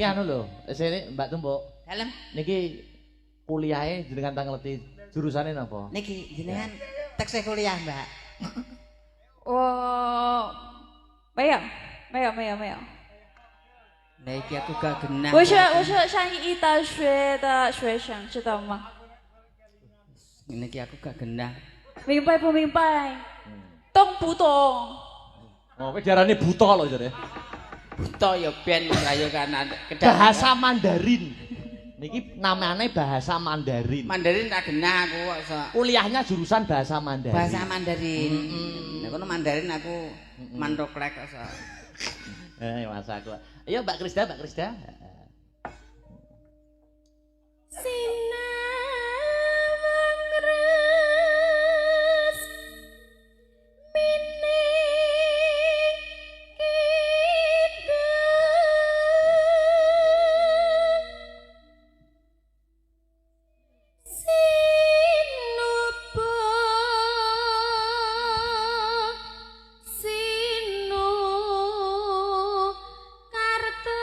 Niki anu lho, sini Mbak Tumbuk. Dalem. Niki kuliahe jenengan tangleti jurusane napa? Niki jenengan tekse kuliah, Mbak. 我没有，没有，没有，没有。 Lah iki aku gak genah. 我是上医大学的学生，知道吗？ Ngene iki aku gak genah. 明白不明白？懂不懂？ Oh, kowe diarani buta lho jare. Buta ya ben ayo kan bahasa Mandarin. Niki namane bahasa Mandarin. Mandarin tak genah aku kok iso. Kuliahnya jurusan bahasa Mandarin. Bahasa Mandarin. Nek kono Mandarin aku mantoklek kok iso. Mas aku. Ayo Mbak Krisda, Mbak Krisda. Sinawang res mining kidang sinuba sinu karta.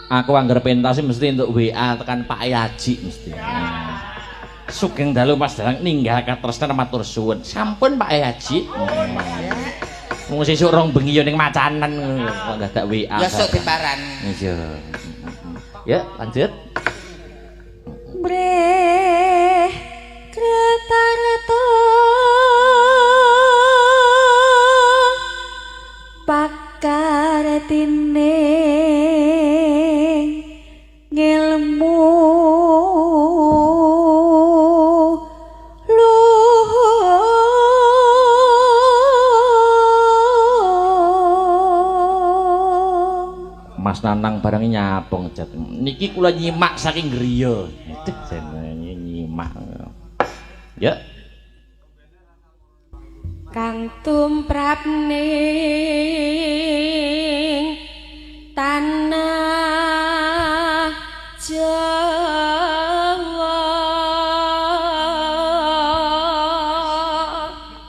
Aku anggar pentas mesti untuk WA tekan Pak Yaji mesti. Sugeng dalu Mas Dalang ninggal katresnan matur suwun. Sampun Pak Yaji. Wong sesuk rong bengi yo ning macanan kok dadak WA. Ya sok diparani. Iya. Ya, lanjut. Breh kretarta pakartine ngelmu luhur. Mas Nanang barang nyapong jet. Niki kula nyimak saking griya. Aduh, jenenge nyimak. Ya. Kang tumrap ning tanah Jawa.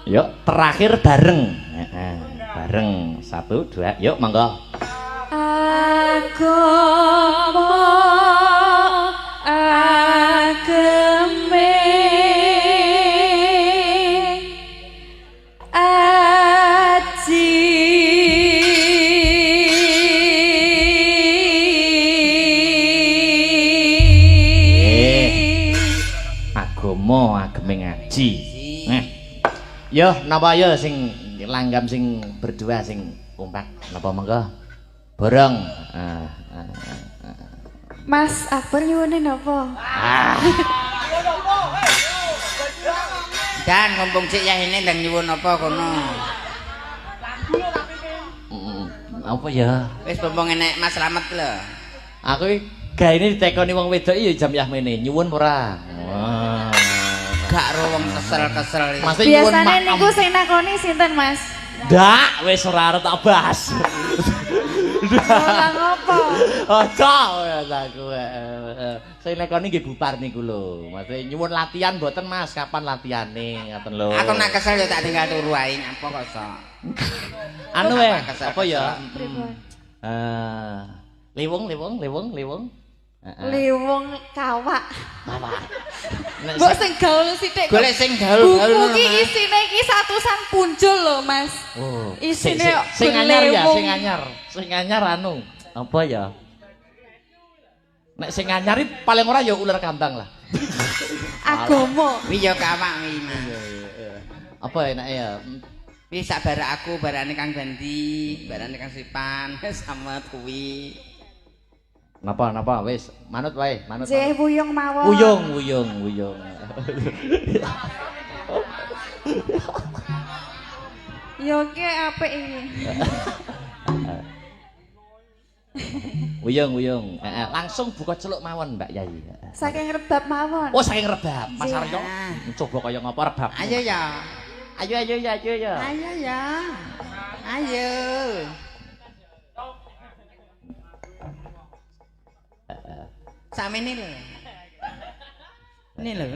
Yuk, terakhir bareng. Bareng. 1 2, yuk monggo. Agama ageme aji Agama ageme ngaji. Yo napa yo sing langgam sing berdua sing kompak napa monggo? Borong. Mas Akbar nyuwune napa? Dan mumpung cik yahine ndang nyuwun apa kono. Apa ya? Wis mumpung enek Mas Slamet lho. Aku iki gaene ditekoni wong wedok iki ya jam yah mene, nyuwun ora? Wah. Gak ro wong kesel-kesel iki. Biasane niku sing nakoni sinten, Mas? Ndak, wis ora arep tak bahas. Ora ngopo. Aja aku. Sing nekoni nggih bupar niku lho. Maksudnya nyuwun latihan mboten Mas, kapan latihane ngoten lho. Aku nak kesel ya tak tinggal turu ae nyapa kok sok. Anu apa ya? Liwung liwung liwung liwung. Liwung kawak. Kawak. Mbok sing gaul sithik. Golek sing gaul-gaul. Buku ki isine iki satusan punjul lho, Mas. Oh. Isine sing anyar ya, sing anyar. Sing anyar anu, apa ya? Nek sing anyar iki paling ora ya ular kambang lah. Agama. Wi ya kawak wi. Apa enake ya? Wi sak barak aku, barane Kang Bandi, barane Kang Sipan, sama kuwi. Napa napa wis manut wae, manut. Nggih wuyung mawon. Wuyung wuyung wuyung. Ya oke apik iki. Wuyung wuyung. Langsung buka celuk mawon Mbak Yai. Saking rebab mawon. Oh saking rebab. Mas Aryo coba kaya ngapa rebab. Ayo ya. Ayo ayo ya ayo ya. Ayo ya. Ayo. Samene lho. Ini lho.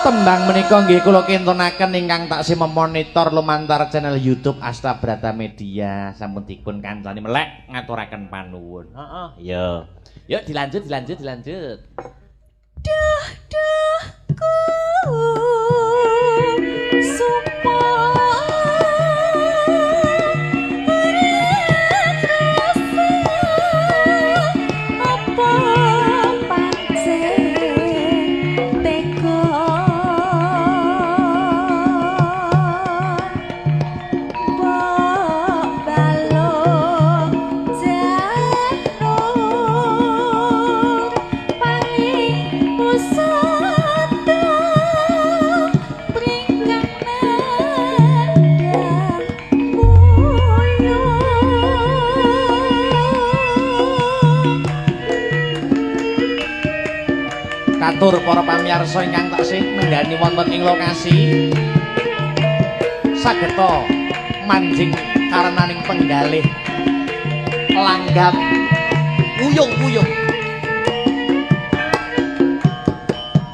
Tembang menika nggih kula kintunaken ingkang taksih memonitor lumantar channel YouTube Astabrata Media. Sampun dipun kancani melek ngaturaken panuwun. Heeh, iya. Yuk dilanjut dilanjut dilanjut. Duh duh ku Katur para pamirsa ingkang taksih nenggani wonten ing lokasi sageta manjing karenaning penggalih langgam uyung-uyung.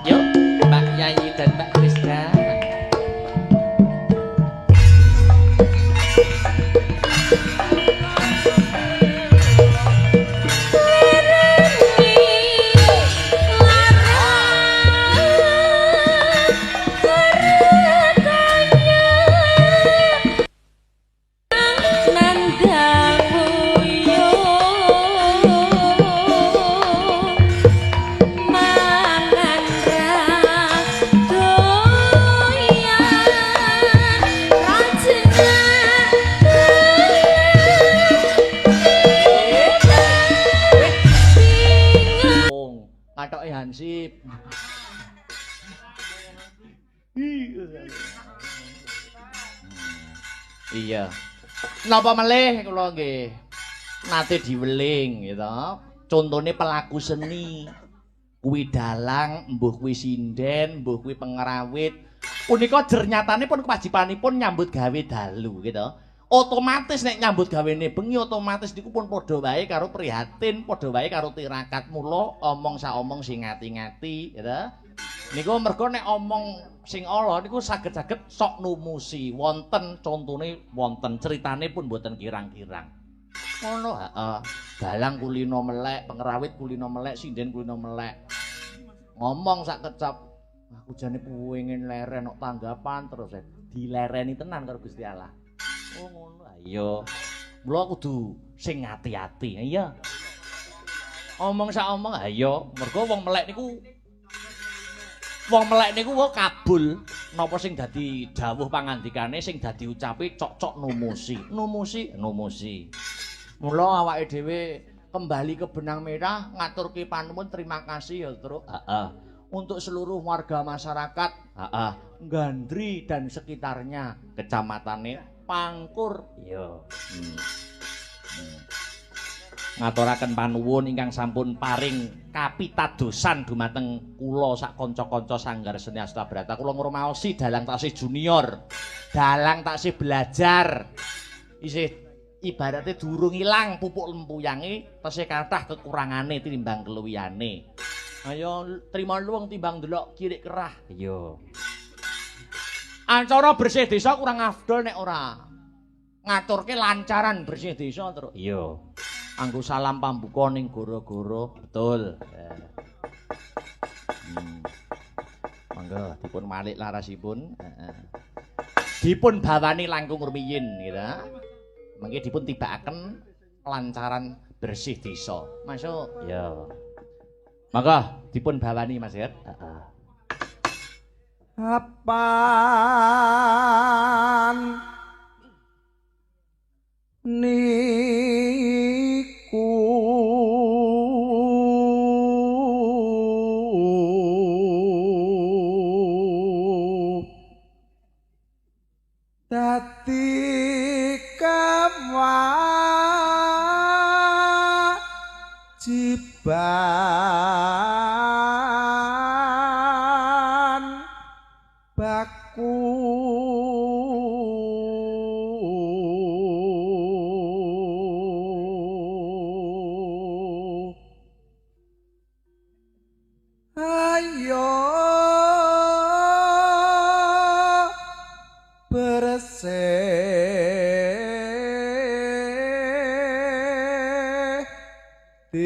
Yuk Mbak Yayi dan Mbak Krisda. Katoke hansip. Iya. Napa melih kula nggih nate diweling gitu. Contone pelaku seni. Kuwi dalang, mbuh kuwi sinden, mbuh kuwi pengrawit. Punika jernyatane pun kewajibanipun nyambut gawe dalu gitu. Otomatis nek nyambut gawene bengi otomatis niku pun padha wae karo prihatin, padha wae karo tirakat. Mula omong saomong sing ngati-ngati gitu. Niku mergo nek omong sing ala niku saged-saged sok numusi. Wonten contone, wonten ceritane pun mboten kirang-kirang. Ngono heeh. Dalang kulino melek, pengrawit kulino melek, sinden kulino melek. Ngomong sak kecap, aku jane pengen leren kok tanggapan terus dilereni tenan karo Gusti Allah. Oh ngono ayo. Mula kudu sing ati-ati. Iya. Omong sak omong ayo, mergo wong melek niku wong kabul napa sing dadi dawuh pangandikane sing dadi ucape cocok numusi. Numusi, numusi. Mula awake dhewe kembali ke benang merah ngaturke panuwun terima kasih ya, Truk. Heeh. Untuk seluruh warga masyarakat, heeh, Gandri dan sekitarnya, kecamatane Pangkur. Iya. Ngaturaken panuwun ingkang sampun paring kapitadosan dumateng kula sak kanca-kanca Sanggar Seni Astabrata. Kula ngrumaosi dalang taksih junior, dalang taksih belajar. Isih ibarate durung ilang pupuk lempuyange, tesih kathah kekurangane tinimbang keluwihane. Ayo trima luwung timbang ndelok kirik kerah. Iya. Acara bersih desa kurang afdol nek ora ngaturke lancaran bersih desa terus. Iya. Anggo salam pambuka ning goro-goro. Betul. Monggo dipun malik larasipun. Heeh. Dipun bawani langkung rumiyin gitu. Mangke dipun tibakaken lancaran bersih desa. Masuk. Iya. Monggo dipun bawani Mas Her. Heeh. Apan niku dadi kewajiban baku ayo desa.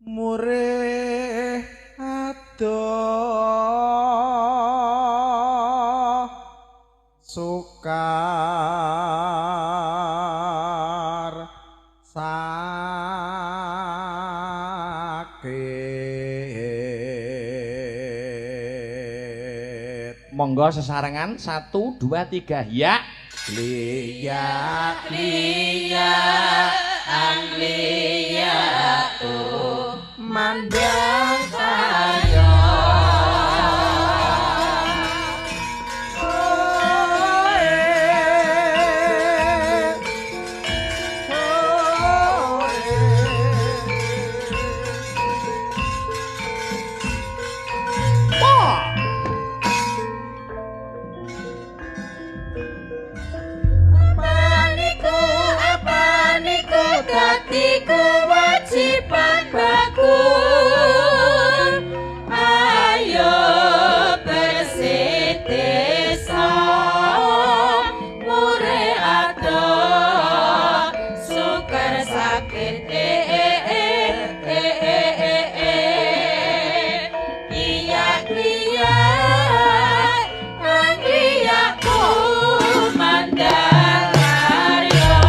Murih adoh sukar sakit. Monggo sesarengan 1 2 3 ya. Liya liya angliya tu mandang karya. Apa niku dadi kewajiban bagus. Ayo bersih desa murih adoh suker sakit iya iya angliyaku mandang karya.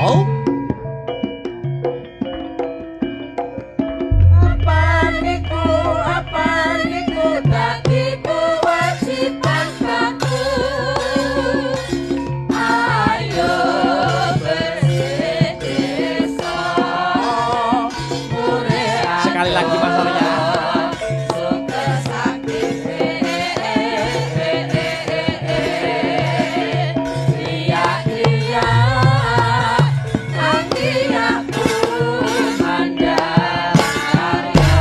Oh. Apa niku dadi kewajiban bagus. Ayo bersih desa murih Sekali lagi Mas Arya. suka sakit iya iya angliyaku mandang karya.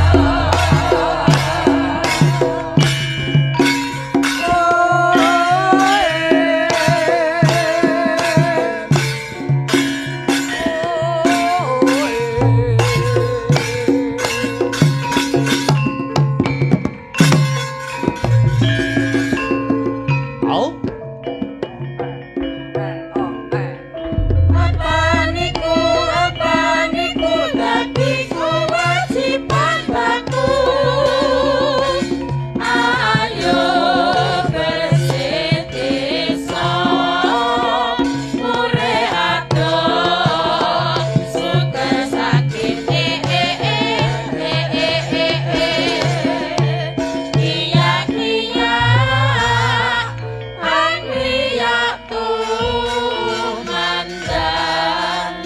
Oh. Apa niku dadi kewajiban bagus. Ayo bersih desa murih adoh suker sakit iya iya angliyaku mandang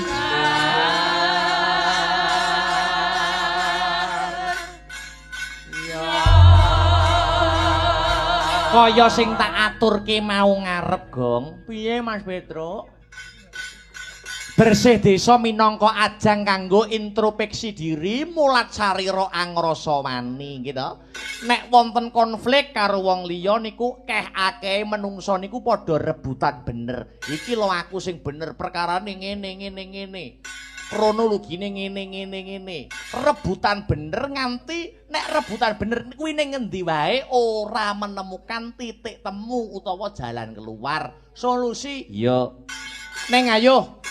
Kaya sing tak aturke mau ngarep, Gong. Piye Mas Petro? Bersih desa minangka ajang kanggo introspeksi diri, mulat sarira angrasa wani, gitu. Nek wonten konflik karo wong liya niku keh akehe menungsa niku padha rebutan bener. Iki lho aku sing bener, perkarane ngene ngene ngene. Kronologine ngene ngene ngene. Rebutan bener nganti nek rebutan bener kuwi ning ngendi wae ora menemukan titik temu utawa jalan keluar. Solusi ya. Neng ayo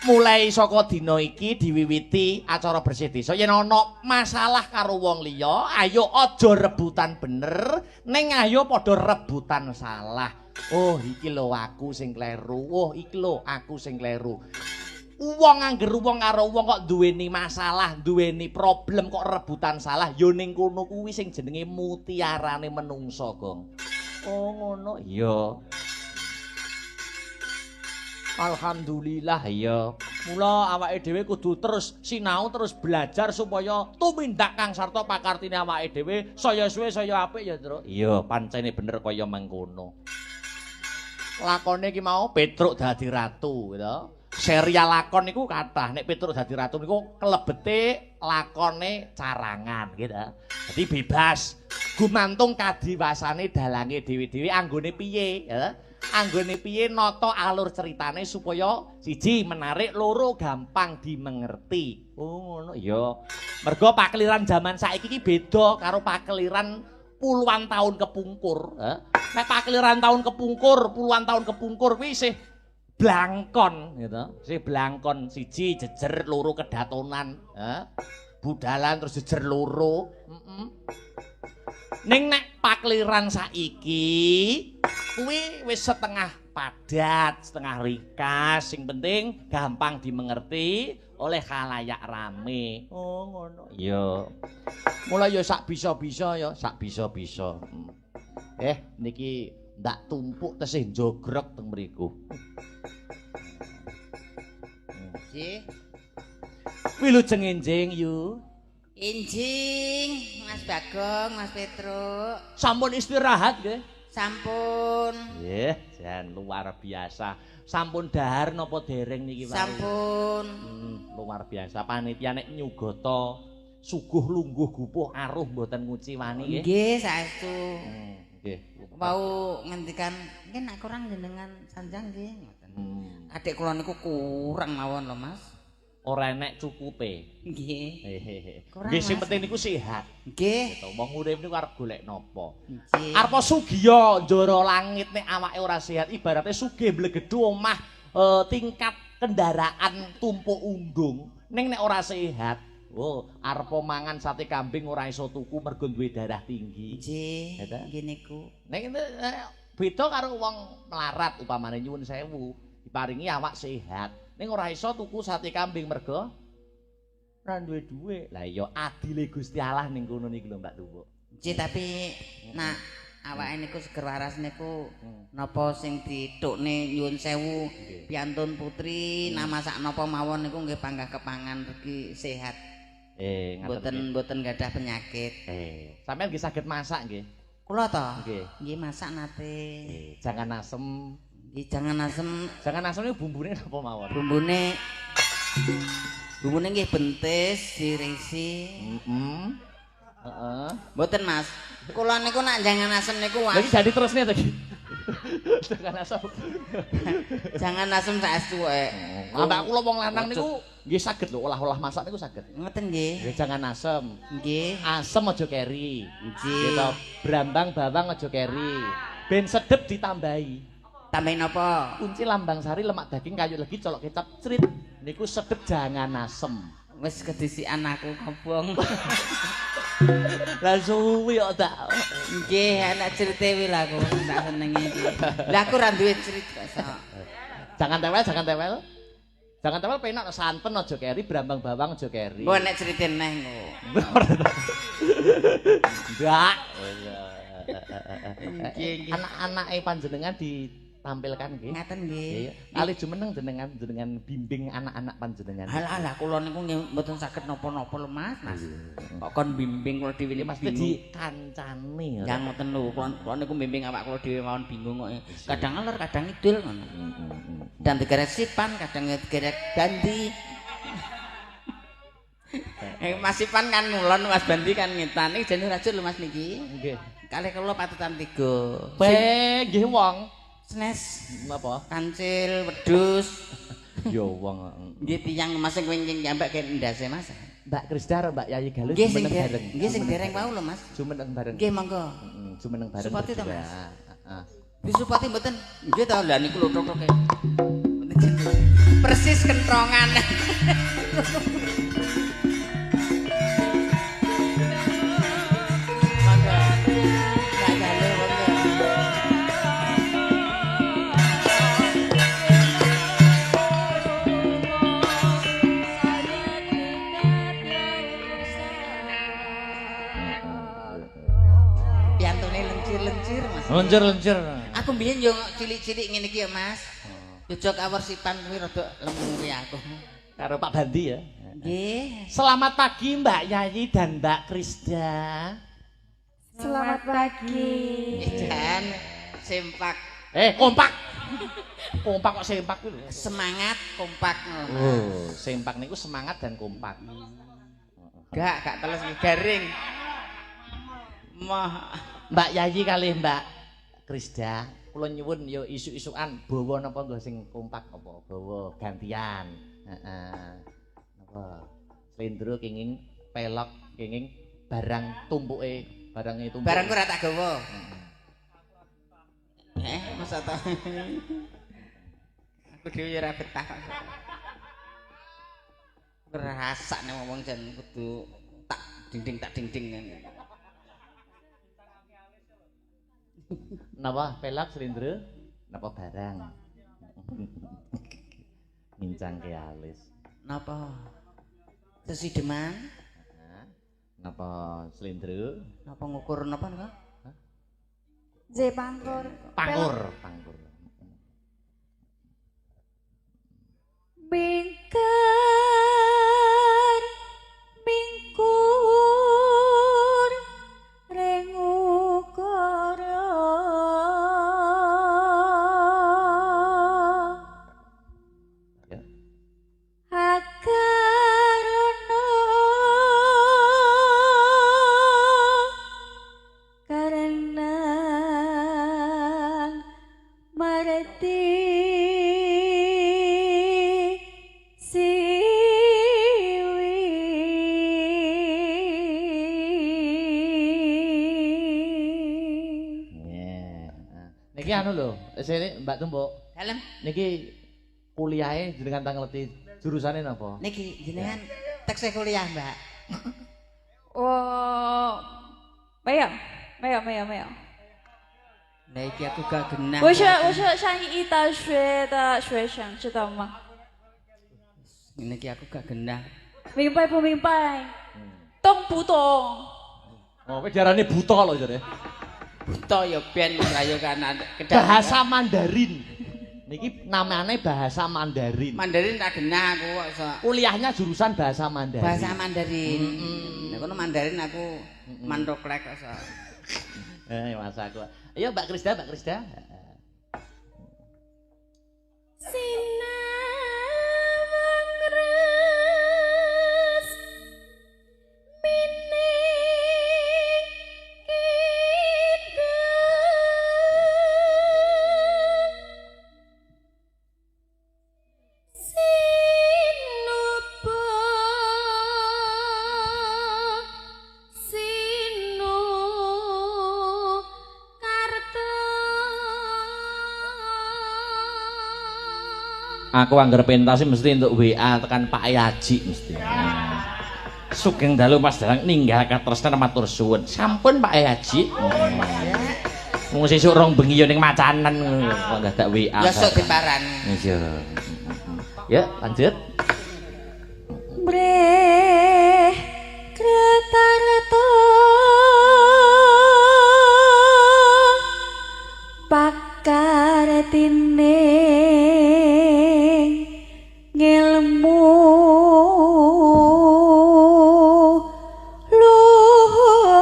mulai saka dina iki diwiwiti acara bersih desa. Yen ana masalah karo wong liya, ayo aja rebutan bener, ning ayo padha rebutan salah. Oh, iki lho aku sing kleru. Oh, iki lho aku sing kleru. Wong angger wong karo wong kok duweni masalah, duweni problem kok rebutan salah, ya ning kono kuwi sing jenenge mutiarane menungsa, Gong. Oh, ngono. Iya. Alhamdulillah ya. Mula awake dhewe kudu terus sinau, terus belajar supaya tumindak kang sarta pakartine awake dhewe saya suwe saya apik ya, Truk. Iya, pancene bener kaya mengkono. Lakone iki mau Petruk dadi ratu gitu. Serial lakon niku kathah. Nek Petruk dadi ratu niku kelebete lakone carangan gitu. Dadi bebas. Gumantung kadiwasane dalange dhewe-dhewe anggone piye, ya. Anggone piye nata alur ceritane supaya siji menarik, loro gampang dimengerti. Oh ngono iya. Mergo pakeliran zaman saiki iki beda karo pakeliran puluhan tahun kepungkur. Nek pakeliran tahun kepungkur, puluhan tahun kepungkur kuwi isih blangkon gitu. Isih blangkon siji jejer loro kedatonan, Budalan terus jejer loro. Ning nek pakeliran saiki kuwi wis setengah padat, setengah ringkas, sing penting gampang dimengerti oleh khalayak rame. Oh ngono. Iya. Mulai ya sak bisa-bisa ya, sak bisa-bisa. Niki ndak tumpuk tesih njogrok teng mriku. Nggih. Wilujeng enjing yu. Enjing, Mas Bagong, Mas Petruk. Sampun istirahat nggih? Sampun. Nggih, jan luar biasa. Sampun dahar napa dereng niki wae? Sampun. Luar biasa. Panitia nek nyugata suguh lungguh gupuh aruh mboten nguciwani nggih. Nggih, saestu. Nggih. Wau ngendikan, nggih nek kurang jenengan sanjang nggih ngoten. Adik kula niku kurang mawon lho, Mas. Ora enek cukupe. Nggih. Nggih sing penting niku sehat. Nggih. Gitu. Wong urip niku arep golek napa? Nggih. Arep sugiya njara langit nek awake ora sehat, ibarate sugih mblegedhu omah tingkat kendaraan tumpuk undung. Ning nek ora sehat, oh arep mangan sate kambing ora iso tuku mergo duwe darah tinggi. Nggih. Nggih niku. Nek beda karo wong melarat upamane nyuwun sewu, diparingi awak sehat. Ning ora iso tuku sate kambing mergo ora duwe dhuwit. Lah iya adile Gusti Allah ning kono niku lho Mbak Tumpuk. Nggih, tapi nak awake niku seger waras niku napa sing dithukne nyuwun sewu piantun putri namasak napa mawon niku nggih panggah kepangan regi sehat. Ngaten mboten gadah penyakit. Sampeyan nggih saged masak nggih? Kula to? Nggih. Nggih masak nate. Jangan asem. Nggih, jangan asem. Jangan asem niku bumbune napa mawon? Bumbune nggih bentis, dirisi. Heeh. Mboten, Mas. Kula niku nak jangan asem niku. Lha iki jadi terusne to iki. Jangan asem. Jangan asem saestu kok. Mbak kula wong lanang niku nggih saged lho olah-olah masak niku saged. Ngoten nggih. Nggih jangan asem. Nggih. Asem aja keri. Nggih. Gitu. Brambang bawang aja keri. Ben sedep ditambahi. Tambahin apa? Kunci lambang sari lemak daging kayu legi colok kecap cerit. Niku sedep jangan asem. Wis kedisian aku kobong. Lah suwi kok tak. Nggih, anak cerite kuwi lho aku tak senengi iki. Lah aku ora duwe cerit kok sok. Jangan tewel, jangan tewel. Jangan tewel penak santen aja keri, brambang bawang aja keri. Mbok nek cerite neh engko. Ndak. Anak-anake panjenengan ditampilkan nggih. Ngaten nggih. Kali jumeneng jenengan bimbing anak-anak panjenengan. Halah lah kula niku nggih mboten saged napa-napa lho Mas. Mas. Kok kon bimbing kula dhewe niku mesti dikancani. Ya ngoten lho, kula niku bimbing awak kula dhewe mawon bingung kok. Kadang ngalor, kadang ngidul ngono. Dan digerek Sipan, kadang digerek Bandi. Mas Sipan kan ngulon, Mas Bandi kan ngetan. Iki jane rajut lho Mas niki. Nggih. Kalih kula patutan 3. Pe nggih wong. Snes napa? Kancil, wedhus. Ya wong. Nggih tiyang Mas sing wingking jambak ke ndase Mas. Mbak Krisda karo Mbak Yayi Galus jumeneng bareng. Nggih sing dereng wau lho Mas. Jumeneng bareng. Nggih monggo. Jumeneng bareng. Supati to Mas. Heeh. Disupati mboten? Nggih to, lha niku lho tok-toke. Persis kentrongan. Lencir-lencir. Aku mbiyen yo cilik-cilik ngene iki ya, Mas. Jojok awor Sipan kuwi rada lemu kuwi aku. Karo Pak Bandi ya. Nggih. Selamat pagi Mbak Yayi dan Mbak Krisda. Selamat pagi. Jan sempak. Kompak. Kompak kok sempak kuwi lho. Semangat kompak ngono. Oh, sempak niku semangat dan kompak. Gak teles iki garing. Mah Mbak Yayi kalih Mbak Krisda, kula nyuwun ya isuk-isukan bawa napa nggo sing kompak apa bawa gantian. Heeh. Napa? Slendro kenging pelok kenging barang tumpuke, barange tumpuke. Barangku ora tak gawa. Masa ta. Aku dhewe ya ora betah. Ngrasakne wong jan kudu tak dingding ngene. Napa pelok slendro? Napa barang? Ngincangke alis. Napa? Sesideman? Napa slendro? Napa ngukur napa nika? Nggih, pangkur. Pangkur, pangkur. Mingkar mingkur rengukara Ya. Akarana karena marti siwi. Yeah. Niki anu lho, sini Mbak Tumbuk. Dalem Niki kuliahe jenengan tangleti jurusane napa? niki jenengan teksih kuliah, Mbak. 我没有，没有，没有，没有。 Lah iki aku gak genah. 我是上医大学的学生，知道吗？ Ngene iki aku gak genah. 明白不明白？懂不懂？ Oh, kowe diarani buta lho jare. Buta ya ben ayo kan kedah. Bahasa Mandarin. Niki namanya bahasa Mandarin. Mandarin tak genah aku kok iso. Kuliahnya jurusan bahasa Mandarin. Bahasa Mandarin. Nek kono Mandarin aku mantoklek kok iso. Mas aku. Ayo Mbak Krisda, Mbak Krisda. Sinawang res mining kidang sinuba sinu karta. Aku angger pentas mesti entuk WA tekan Pak Yaji mesti. Sugeng dalu Mas Dalang ninggal katresnan matur suwun. Sampun Pak Yaji. Wong sesuk rong bengi yo ning macanan kok dadak WA. Ya sok diparani. Iya. Ya, lanjut. Mreh kretarta pakartine ngelmu luhur.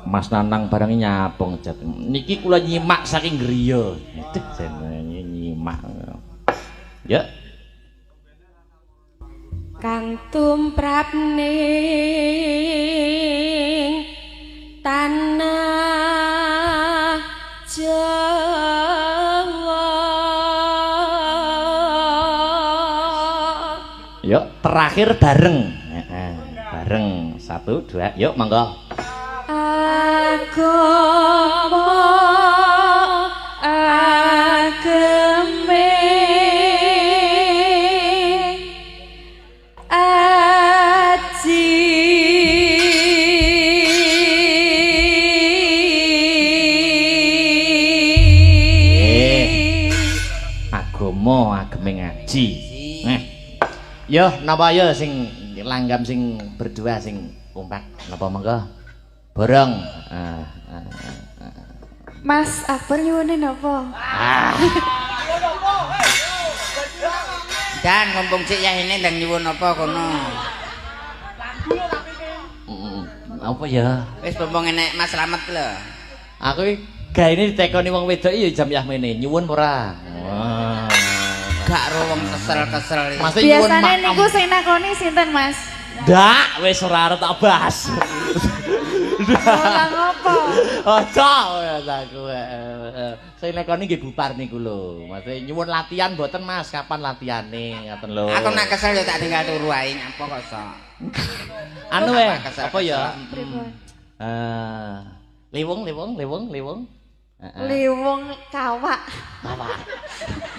Mas Nanang barang nyapong jet. Niki kula nyimak saking griya. Aduh, jenenge nyimak. Ya. Kang tumrap ning tanah Jawa. Yuk, terakhir bareng. Heeh, bareng. 1 2, yuk monggo. Agama ageme aji Agama ageme ngaji. Yo, napa yo sing langgam sing berdua sing kompak napa monggo? Borong. Mas Akbar nyuwune napa? Ah. Dan mumpung cik yahine ndang nyuwun apa kono. Apa ya? Wis bombong enek Mas Slamet lho. Aku iki gaene ditekoni wong wedok iki ya jam yah mene. Nyuwun ora? Wah. Gak ro wong kesel-kesel iki. Mas nyuwun Biasane maem. niku sing nakoni sinten, Mas? Ndak, wis ora arep tak bahas. Ora ngopo. Aja aku. Sing nekoni nggih bupar niku lho. Maksudnya nyuwun latihan mboten Mas, kapan latihane ngoten lho. Aku nak kesel ya tak tinggal turu ae nyapa kok sok. Anu Apa kesel, apa ya? Pripun? Eh, liwung liwung liwung liwung. Heeh. Liwung kawak. Kawak.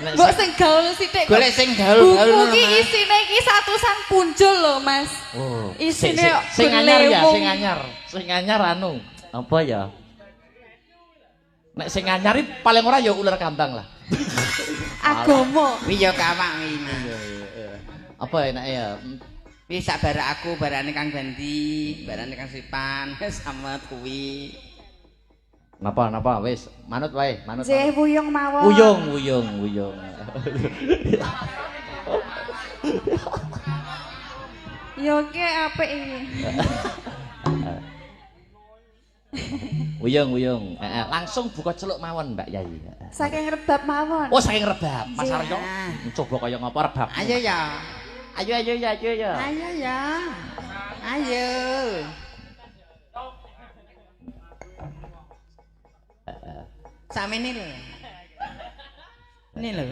Nek Mbok sing gaul sithik. kok. Golek sing gaul-gaul Buku ngono, ki Mas. isine iki satusan punjul lho, Mas. Oh, Isine sing anyar ya, berlewung. sing anyar. Sing anyar anu, apa ya? Nek sing anyar iki paling ora ya ular kambang lah. Agama. Wi ya kawak wi. Mas. Apa enake ya? Wi sak barak aku, barane Kang Bandi, barane Kang Sipan, Slamet kuwi. Napa napa wis manut wae, manut. Nggih wuyung mawon. Wuyung, wuyung, wuyung. Ya ki apik iki. Wuyung, wuyung. Heeh, langsung buka celuk mawon Mbak Yai. Saking rebab mawon. Oh, saking rebab, Mas Aryo. Coba kaya ngapa rebab. Ayo ya. Ayo ayo ya, ayo ya. Ayo ya. Ayo. Samene lho. Ini lho.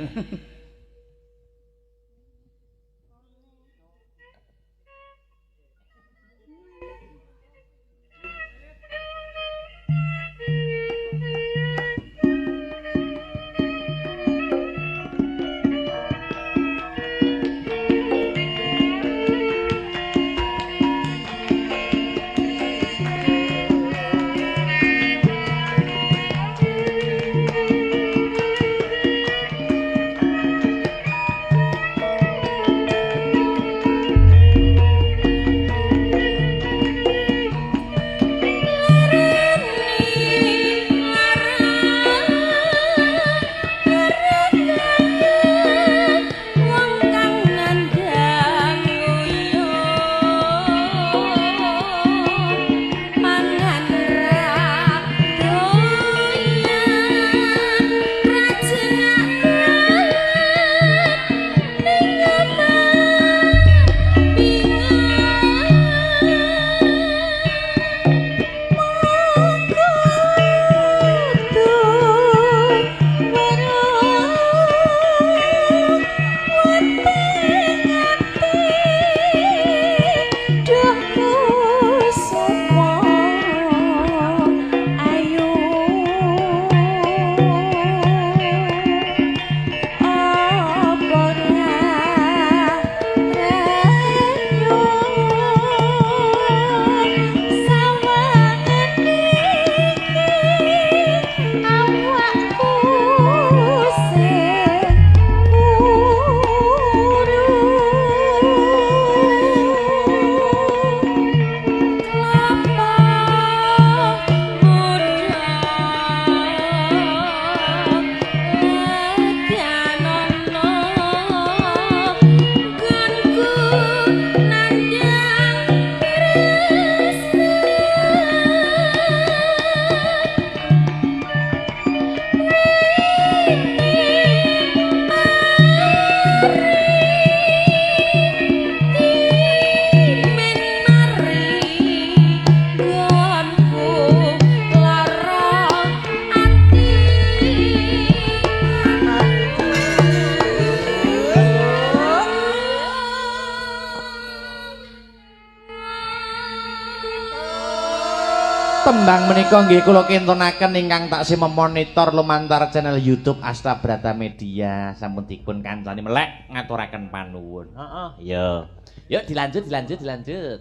Tembang menika nggih kula kintunaken ingkang taksih memonitor lumantar channel YouTube Astabrata Media sampun dipun kancani melek ngaturaken panuwun. Heeh, iya. Yuk dilanjut dilanjut dilanjut.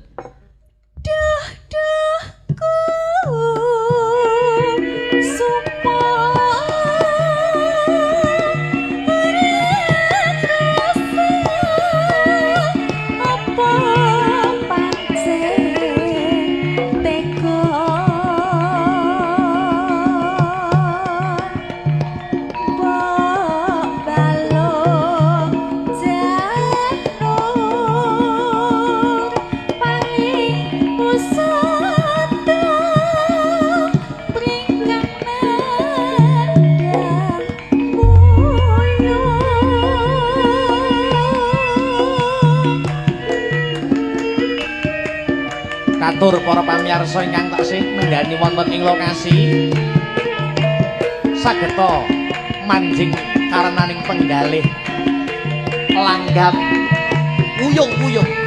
Duh duh ku supo apa pancen tega mbok balung janur paling pusat. Tur para pamirsa ingkang taksih nenggani wonten ing lokasi sageta manjing karenaning penggalih langgam wuyung-wuyung.